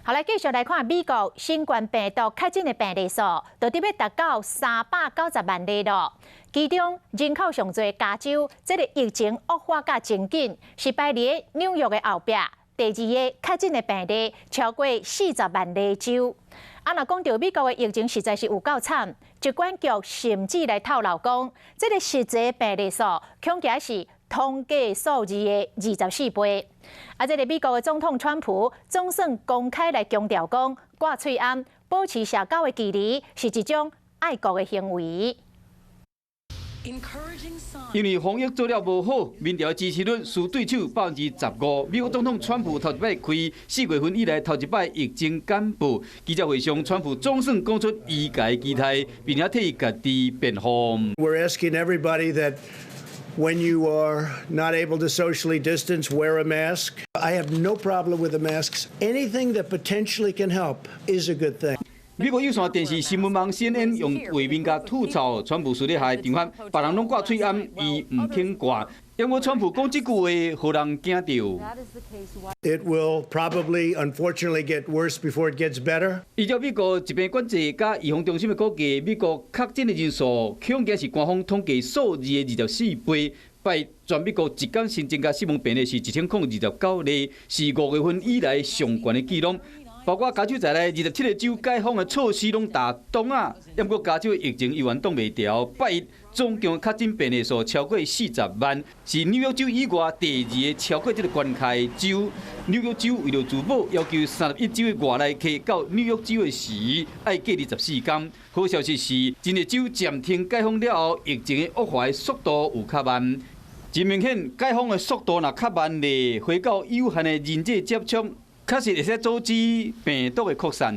好，來繼續來看美國新冠病毒確診的病例數，到底欲達到390萬例囉。其中人口上濟加州，這个疫情惡化甲真緊，是排佇紐約的後壁。第二个確診的病例超過40萬例州。啊，若講著美國的疫情實在是有夠慘，疾管局甚至來透露講，這个實際病例數恐驚是統計數字的24倍。啊，這个美國的總統川普總算公開來強調講，掛喙罨、保持社交的距離是一種愛國的行為。因為防疫做了無好，民調支持率輸對手15%。美國總統川普頭一擺開4月份以來頭一擺疫情簡報記者會上，川普總算講出伊家期待，並且替家己辯護。 We're asking everybody that when you are not able to socially distance, wear a mask. I have no problem with the masks. Anything that potentially can help is a good thing. 美國有線電視新聞網 CNN 用畫面共吐槽，川普私底下的場合，別人攏掛喙罨，伊毋肯掛。因為川普講這句話，予人驚著。 It will probably, unfortunately, get worse before it gets better. 依照美國疾病管制佮預防中心的估計，美國確診的人數恐驚是官方統計數字的24倍。拜一全美國一工新增加死亡病例是1029例，是5月份以來上懸的紀錄。包括加州在內，27個州解封的措施攏踏擋仔，毋過加州的疫情猶原擋袂牢。拜一總共確診病例數超過40萬，是紐約州以外第二个超過這个關卡的州。紐約州為著自保，要求31州的外來客到紐約州的時，愛隔離14天。好消息是，真濟州暫停解封了後，疫情的惡化的速度有較慢。真明顯，解封的速度若較慢咧，回到有限的人際接觸，確實會使阻止病毒的擴散。